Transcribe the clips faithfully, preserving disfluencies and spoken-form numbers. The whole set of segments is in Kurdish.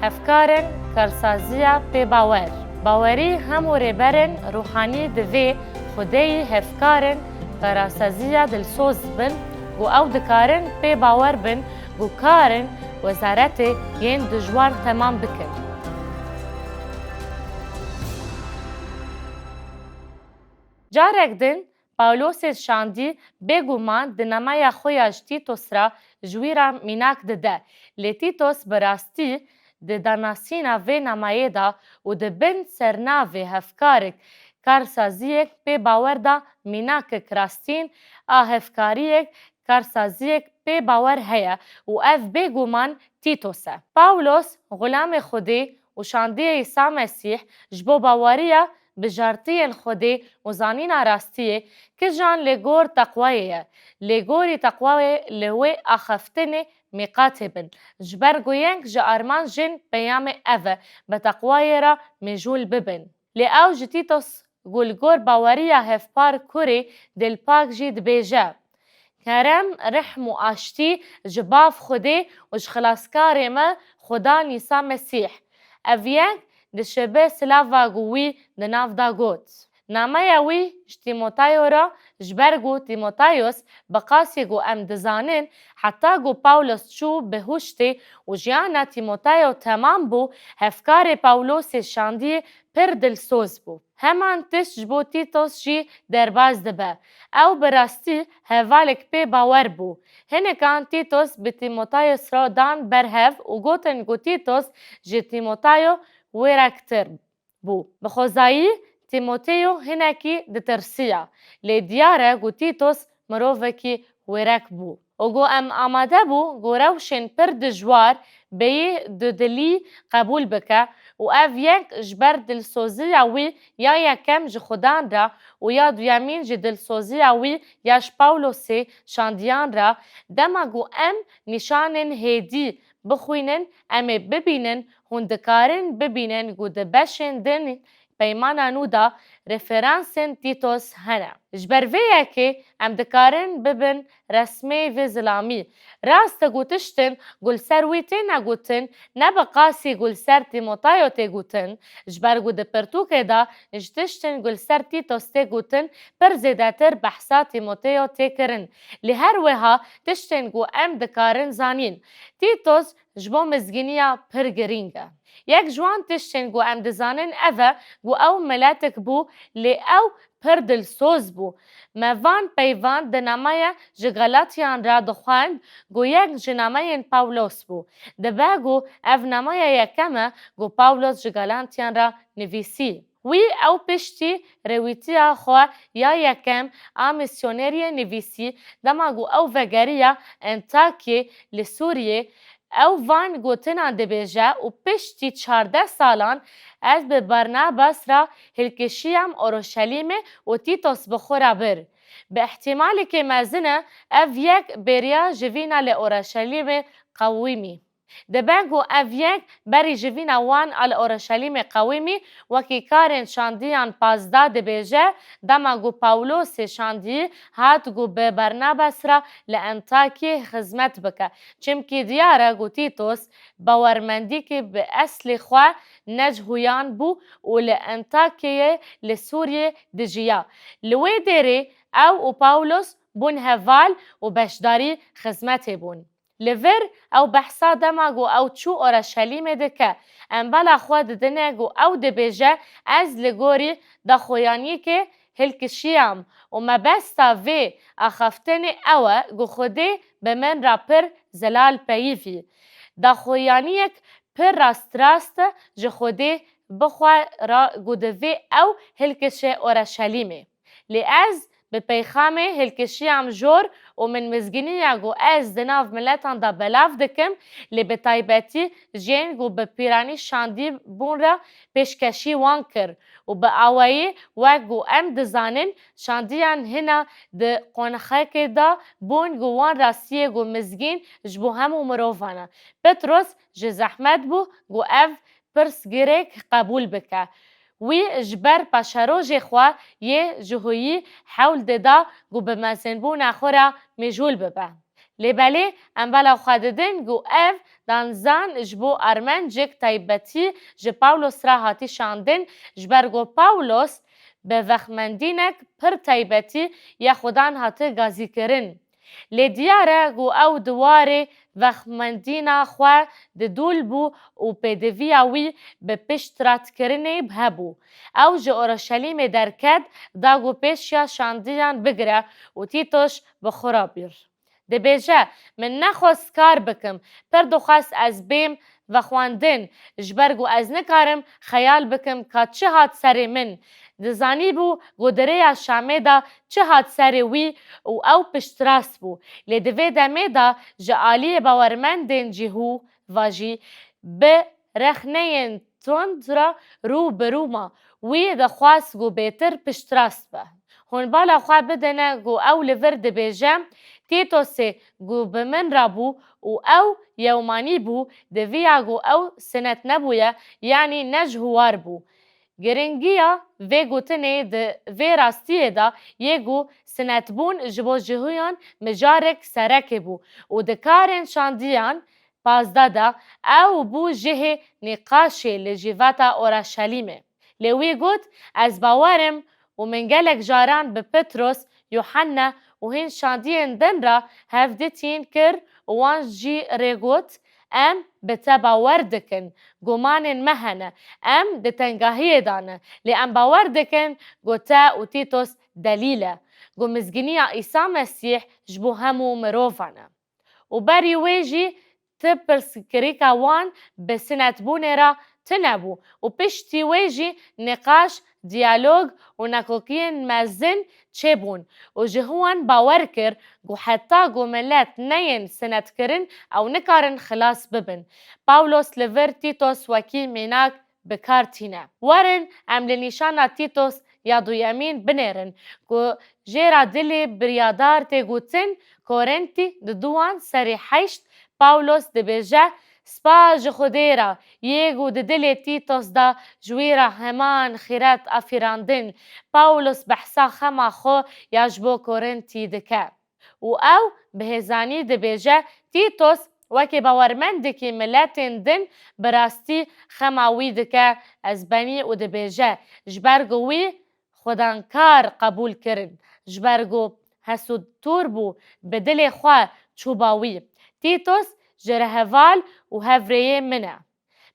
Hevkarên karsaziya pêbawer. Bawerî hemû rêberên ruhanî divê xwedeyî hevkarên karsaziya dilsoz bin ku ew dikarin pêbawer bin ku karên wezaretê yên dijwar temam bikin. Carek din Pawlosê şandî bêguman di nameya xwe ya ji Tîtos re ji wî re mînak dide. Lê Tîtos bi rastî di danasîna vê nameyê de û di bin sernavê hevkarek karsaziyek pê bawer de mînakek rastîn a hevkariyek karsaziyek pê bawer heye û ev bêguman Tîtos e. Pawlos, xulamê Xwedê û şandiyê Îsa Mesîh, ji bo baweriya bijartiyên Xwedê û zanîna rastiyê, kijan li gor teqwayê ye. Lê gorî teqwayê li wê axaftinê mîqatê bin. Ji ber ku yek ji armancên peyamê ev e, bi teqwayê re mijûl bibin. Lê ew ji Tîtos ku li gor baweriya hevpar kurê dilpak jî dibêje, Kerem, rehm û aştî ji Bav Xwedê û ji Xilaskarê me Xudan Îsa Mesîh. Ev yek dişibe silava ku wî di nav de got. Nameya wî ji Tîmotayo re, ji ber ku Tîmotayos, bi qasî ku em dizanin, heta ku Pawlos çû bihuştê û jiyana Tîmotayo temam bû, hevkarê Pawlosê şandiyê pir dilsoz bû. Heman tişt ji bo Tîtos jî derbas dibe. Ew bi rastî hevalek pê bawer bû. Hinekan Tîtos bi Tîmotayos re dan ber hev û gotin ku Tîtos ji Tîmotayo wêrektir bû. Bi xwezayî Tîmoteyo hinekî ditirsiya, lê diyar e ku Tîtos mirovekî wêrek bû. Û ku em amade bû ku rewşên pir dijwar bêyî dudilî qebûl bike û ev yek ji ber dilsoziya wî ya yekem ji Xudan re û ya duyemîn ji dilsoziya wî ya ji Pawlosê şandiyan re, dema ku em nîşanên hêdî bixwînin, em ê bibînin, hûn dikarin bibînin ku di beşên din Peymana Nû de referansên Tîtos hene. Ji ber vê yekê em dikarin bibin resmê vê zilamî. Rast e ku tiştin ku li ser wî têne gotin, ne bi qasî ku li ser Tîmotayo tê gotin, ji ber ku di pirtûkê de ji tiştin ku li ser Tîtos tê gotin, pir zêdetir behsa Tîmoteyo tê kirin. Lê her wiha tiştên ku em dikarin zanîn. Tîtos ji bo mizgîniya pir girîng e. Yek ji wan tiştên ku em dizanin ev e ku ew miletik bû, lê ew pir dilsoz bû. Me van peyvan di nameya ji Galatiyan re dixwend ku yek ji nameyên Pawlos bû. Dibe ku ev nameya yekem e ku Pawlos ji Galatiyan re nivîsî. Wî ew piştî rêwîtiya xwe ya yekem a misyoneriyê nivîsî, dema ku ew vegeriya Antakyê li Sûriyê, ew van gotinan dibêje û piştî çardeh salan ez bi Barnabas re hilkişiyam Oruşelîmê û Tîtos bi xwe re bir. Bi îhtîmalekê mezin e ev yek bêriya jivîna li Oruşelîmê qewimî. Dibe ku ev yek berî jivîna wan a li Oruşelîmê qewimî, wekî karên şandiyan pazdeh dibêje, dema ku Pawlosê şandiyî hat ku bi Barnabas re li Antakyê xizmet bike. Çimkî diyar e ku Tîtos bawermendîkî bi eslê xwe ne ji huyan bû û li Antakyeyê li Sûriyê dijiya. Li wê derê ew û Pawlos bûn heval û beşdarî xizmetê bûn. Li vir ew behsa dema ku ew çû Oruşelîmê dike. Embela xwe didine ku ew dibêje, ez li gorî daxuyaniyekê hilkişiyam û mebesta vê axaftinê ew e ku Xwedê bi min re pir zelal peyivî. Daxuyaniyek pir rastrast ji Xwedê bi xwe re ku divê ew hilkişe Oruşelîmê. Lê ez bi peyxamê hilkişiyam jor û min mizgîniya ku ez di nav miletan de belav dikim, lê bi taybetî jên ku bi pîranî şandî bûn re pêşkeşî wan kir û bi awayî wek ku em dizanin şandiyan hina di qonxekê de bûn ku wan rastiyê ku mizgîn ji bo hemû mirovan e. Petros ji zehmet bû ku ev pirsgirêk qebûl bike. Wî ji ber paşerojê xwe yê jihûyî hewl dida ku bi mezinbûna xwe re mijûl bibe. Lê belê em bela xwe didin ku ev danizan ji bo armencek taybetî ji Pawlos re hatî şandin, ji ber ku Pawlos bi vexmendînek pir taybetî ya Xudan hate gazîkirin. Lê diyar e ku ew di warê vexmendîna xwe di dûl bû û pêdiviya wî bi piştratkirinê hebû. Ew ji Orşelîmê derket, da ku pêşiya şandiyan bigire û Tîtos bi xwe re bir. Dibêje, min nexwest kar bikim, pir dixwest ez bêm vexwendin, ji ber ku ez nikarim xeyal bikim ka çi hat serê min. Dizanîbû ku di rêya Şamê de çi hat serê wî û ew piştrast bû. Lê di vê demê de ji aliyê bawermendên Cîhûva jî bi rexneyên tund re rû bi rû ma. Wî dixwest ku bêtir piştrast be. Hûn bala xwe bidine ku ew li vir dibêje, Tîtosê ku bi min re bû û ew yewmanî bû, diviya ku ew sinet nebûye, yanî ne ji hûwar bû. Giringiya vê gotinê di vê rastiyê de yê ku sinetbûn ji bo Cîhûyan mijarek serekê bû û di karên şandiyan pazdeh de ew bû cihê nîqaşê li civata Oraşelîmê. Lê wî got, ez bawer im û min gelek caran bi Petros, Yuhanna û hîn şandiyên din re hevdîtîn kir û wan jî rê got, em bi te bawer dikin, gumanên me hene, em di tengahiyê de ne, lê em bawer dikin ku te û Tîtos delîl e, ku mizgîniya Îsa Mesîh ji bo hemû mirovan e. Û berî wê jî ti pirsgirêka wan bi sinetbûnê re tune bû û piştî wê jî nîqaş, diyalog û nakokiyên mezin çêbûn û ji hûn bawer kir ku heta ku milet neyên sinetkirin ew nikarin xilas bibin. Pawlos li vir Tîtos wekî mînak bi kar tîne. Werin em li nîşana Tîtos ya duyemîn binêrin ku jê re dilê biryadar tê gotin, Korintî di duan serê heşt, Pawlos dibêje, Spas ji Xwedê re, yê ku di dilê Tîtos de ji wî re heman xîret afirandin. Pawlos behsa xema xwe ya ji bo Korintî dike. Û ew bi hêzanî dibêje, Tîtos wekî bawermendekî miletên din bi rastî xema wî dike, ez benî û dibêje, ji ber ku wî xudankar qebûl kirin, ji ber ku hesûdtor bû, bi dilê xwe çûba wî. Tîtos ji re heval û hevrêyê min e.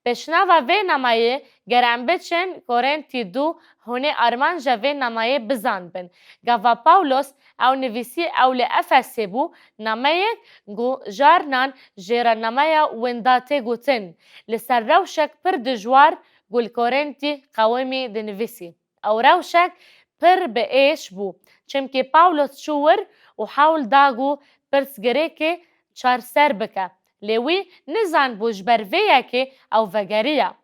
Pêşnava vê nameyê, ger em biçin Korintî du, hûn ê armanca vê nameyê bizanbin. Gava Pawlos ew nivîsî ew li Efesê bû, nameyek ku jarinan jê re nameya winda tê gotin, li ser rewşek pir dijwar ku li Korintî qewimî dinivîsî. Ew rewşek pir bi êş bû, çimkî Pawlos çû wir û hewl da ku pirsgirêkê çarser bike. Lê wî nizanbû ji ber vê yekê ew vegeriya.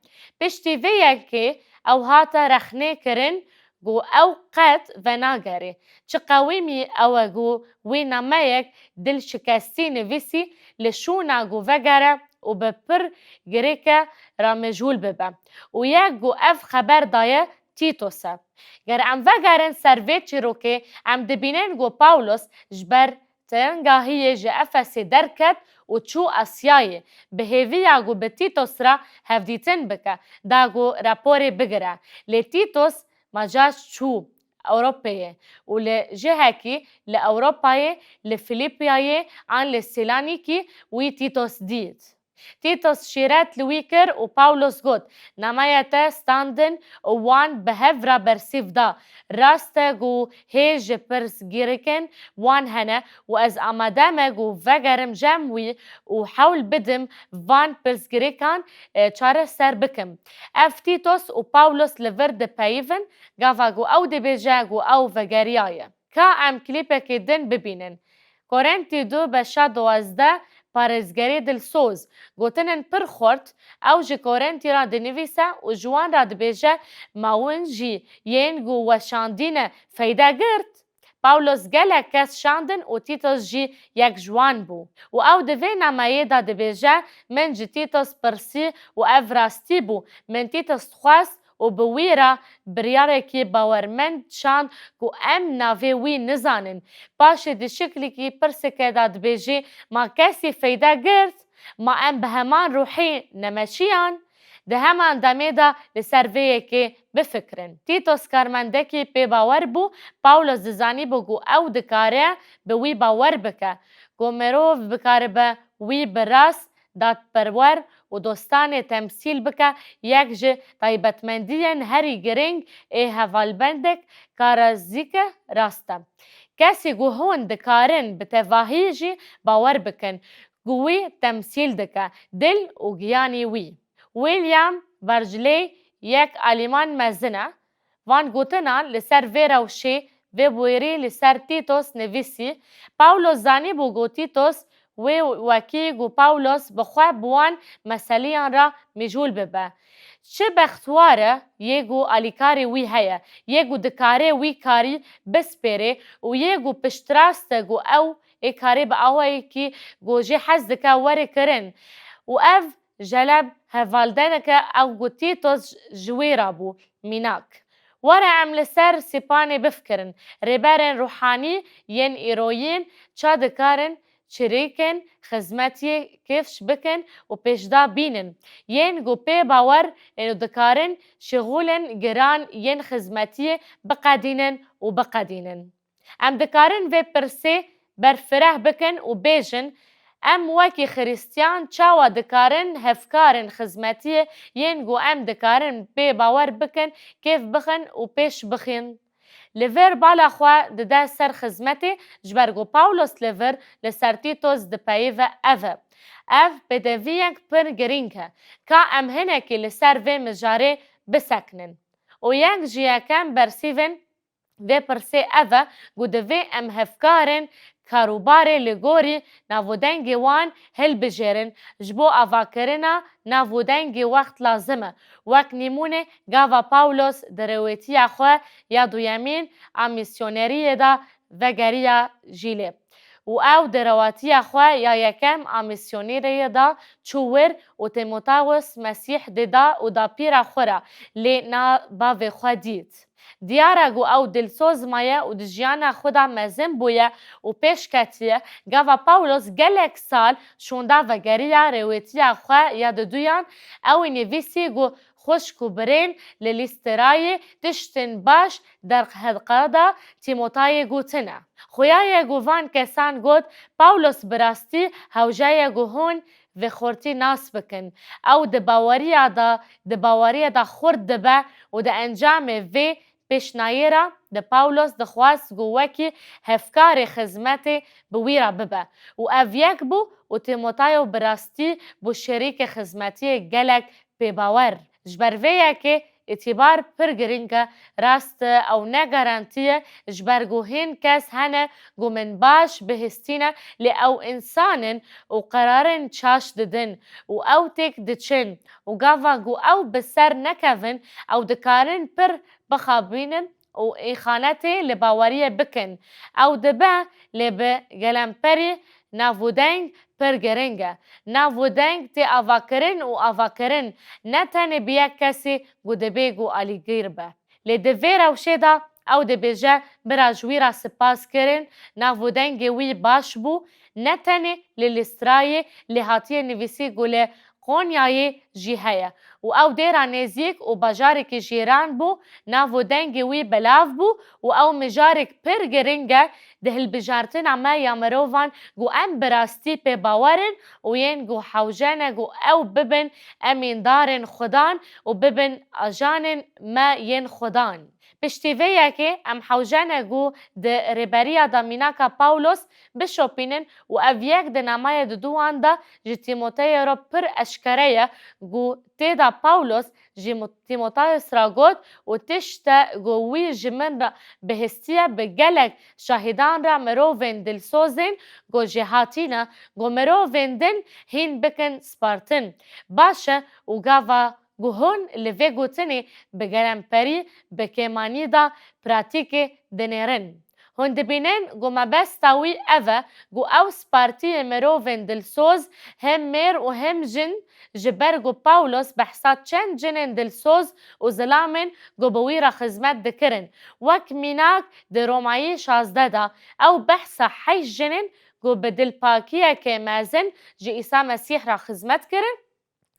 Piştî vê yekê ew hate rexnê kirin ku ew qet venagere. Çi qewimî ew e ku wî nameyek dilşikestî nivîsî li şûna ku vegere û bi pirsgirêke re meşgûl bibe. Û yek ku ev xeber daye Tîtos e. Ger em vegerin ser vê çîrokê, em dibînin ku Pawlos ji ber tengahiyê ji Efesê derket û çû Asyayê, bi hêviya ku bi Tîtos re hevdîtin bike, da ku raporê bigire. Lê Tîtos macaş çû Ewropeyê û li cihekî li Ewropayê, li Filîpiyayê an li Sêlanîkî wî Tîtos dît. Tîtos şîret li wî kir û Pawlos got, Nameya te standin û wan bi hev re bersîv da. Rast e ku hê ji pirsgirêkên wan hene û ez amade me ku vegerim cem wî û hewl bidim van pirsgirêkan, e, çareser bikim. Ev Tîtos û Pawlos li vir dipeyivin, gava ku ew dibêje ku ew vegeriyaye. Ka em klîpekê din bibînin. Korintî du beşa duwazdeh, parêzgerê dilsoz. Gotinên pir xurt, ew ji Korintî re dinivîse û ji wan re dibêje, ma win jî yên ku weşandîne feyde girt? Pawlos gelek kes şandin û Tîtos jî yek ji wan bû. Û ew di vê nameyê de dibêje, min ji Tîtos pirsî û ev rastî bû. Min Tîtos dixwest û bi wî re biryarekî bawermend şand ku em navê wî nizanin. Paşê di şiklekî pirseke de dibêjî, ma kesî feyde girt? Ma em bi heman ruhî nemeşiyan? Di heman demê de li ser vê yekê bifikirin. Tîtos karmendekî pêbawer bû, Pawlos dizanîbû ku ew dikare bi wî bawer bike, ku mirov bikaribe wî bi rast, dadperwer û dostanê temsîl bike, yek ji taybetmendiyên herî girîng ê hevalbendek karazîke rast e. Kesî ku hûn dikarin bi tevahî jî bawer bikin ku wî temsîl dike, dil û giyanî wî. William Barclay yek alîman mezin e. Van gotinan li ser vê rewşê, vê bûyerî li ser Tîtos nivîsî, Pawlos zanîbû ku Tîtos wê wekî ku Pawlos bi xwe bi wan meseliyan re mijûl bibe. Çi bextwar e yê ku alîkarê wî heye, yê ku dikare wî karî bispêrê û yê ku piştrast e ku ew ê karê bi awayekî ku jê hez dike were kirin û ev jeleb hevaldeneke ew ku Tîtos ji wê re bû, mînak. Were em li ser Sîpanê bifikirin. Rêberên ruhanî yên îroyîn ça dikarin çirîkên xizmetiyê kifş bikin û pêşda bînin. Yên ku pê bawer ên û dikarin şixûlên giran yên xizmetiyê biqedînin û biqedînin. Em dikarin vê pirsê berfireh bikin û bêjin, em wekî Xiristiyan çawa dikarin hevkarên xizmetiyê yên ku em dikarin pê bawer bikin, kêf bixin û pêş bixin? Li vir bala xwe dide ser xizmetê, ji ber ku Pawlos li vir li ser Tîtos dipeyive ev e. Ev pêdeviyek pir girîng e. Ka em hinekî li ser vê mijarê bisekinin. Û yek ji yekem bersîvên vê pirsê ev e ku divê em hevkarên karûbarê li gorî nav û dengê wan hilbijêrin. Ji bo avakirina nav û dengê wext lazim e. Wek nîmûne gava Pawlos di rêwêtiya xwe ya duyemîn a mîsyoneriyê de vegeriya Jîlê. Û ew di rewatiya xwe ya yekem a mîsyoneriyê de çû wir û Tîmotawos Mesîh dida û da pîra xwe re, lê na bavê xwe dît. Diyar e ku ew dilsoz maye û di jiyana xwe de mezin bûye û pêş ketiye. Gava Pawlos gelek sal şonda vegeriya rêwêtiya xwe ya diduyan, ew ê nivîsî ku xwişk û birên li Lîstirayê tiştên baş derheqê de Tîmotayê gotine. Xuya ye ku van kesan got, Pawlos bi rastî hewce ye ku hûn vê xurtî nas bikin. Ew di baweriya de, di baweriya de xurt dibe û di encamê vê pêşnayê re di Pawlos dixwest ku wekî hevkarê xizmetê bi wî re bibe. Û ev yek bû û Tîmotayo bi rastî bû şerîkê xizmetiyê gelek pêbawer. Ji ber vê yekê îtîbar pir girîng e, rast e, ew ne garantî ye, ji ber ku hîn kes hene ku min baş bihîstîne, lê ew însan in û qerarên çaş didin û ew têk diçin û gava ku ew bi ser nekevin, ew dikarin pir bixabînin û îxanetê li baweriyê bikin. Ew dibe, lê bi gelemperî nav û deng pir giring e. Nav û deng tê avakirin û avakirin ne tenê bi yek kesî ku dibê ku alîgir be. Lê di vê rewşê de ew dibêje, bira ji wî re spas kirin, nav û dengê wî baş bû, ne tenê li Lîstrayê, lê hatiye nivîsî ku li Qonyayê jî heye û ew dêra nêzîk û bajarekî jêran bû, nav û dengê wî belav bû û ew mijarek pir giring e di hilbijartina me ya mirovan ku em bi rastî pê bawer in û yên ku hewce ne ku ew bibin emîndarên Xudan û bibin ajanên me yên Xudan. Piştî vê yekê em hewce ne ku di rêberiya de mînaka Pawlos bişopînin û ev yek di namaya diduwan de ji Tîmoteyê re pir eşkere ye ku tê de Pawlos ji Mo-, Tîmotayos re got û tişt e ku wî ji min re bihîstiye bi gelek şahîdan re mirovên dilsoz ên ku jêhatî ne, ku mirovên din hîn bikin spartin. Baş e û gava ku hûn li vê gotinê bi gelemperî, bi kêmanî de pratîkê dinêrin. Hûn dibînin ku mebesta wî ev e ku ew spartiyê mirovên dilsoz, hem mêr û hem jin, ji ber ku Pawlos behsa çend jinên dilsoz û zilamên ku bi wî re xizmet dikirin. Wek mînak di Romayî şazdeh de ew behsa heşt jinên ku bi dilpakiyekê mezin ji Îsa Mesîh re xizmet kirin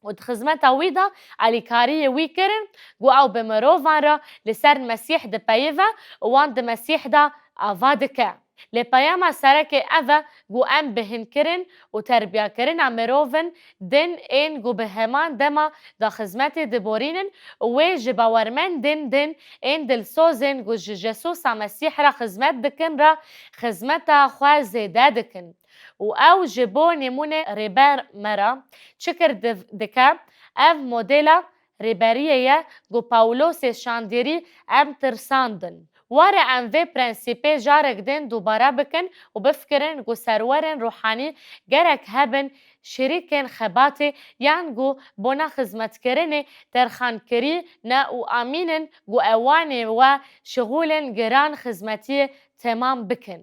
û di xizmeta wî de alîkariyê wî kirin ku ew bi mirovan re li ser Mesîh dipeyive û wan di Mesîh de ava dike. Lê peyama serekê ev e ku em bi hinkirin û terbiyakirina mirovin din ên ku bi heman dema de xizmetê diborînin û wê ji bawermendên din ên dilsozên ku ji Jesusa Mesîh re xizmet dikin re xizmeta xwe zêde dikin. Û ew ji bo nîmûne rêber me re çi kir div-, dike? Ev modela rêberiyê ye ku Pawlosê şandîrî em tirsandin. Were em vê prensîpê carek din dubare bikin û bifikirin ku serwerên ruhanî gerek hebin şirîkên xebatê yan ku bona xizmetkirinê terxankirî ne û amînin ku ewanê we şixûlên giran xizmetiyê temam bikin.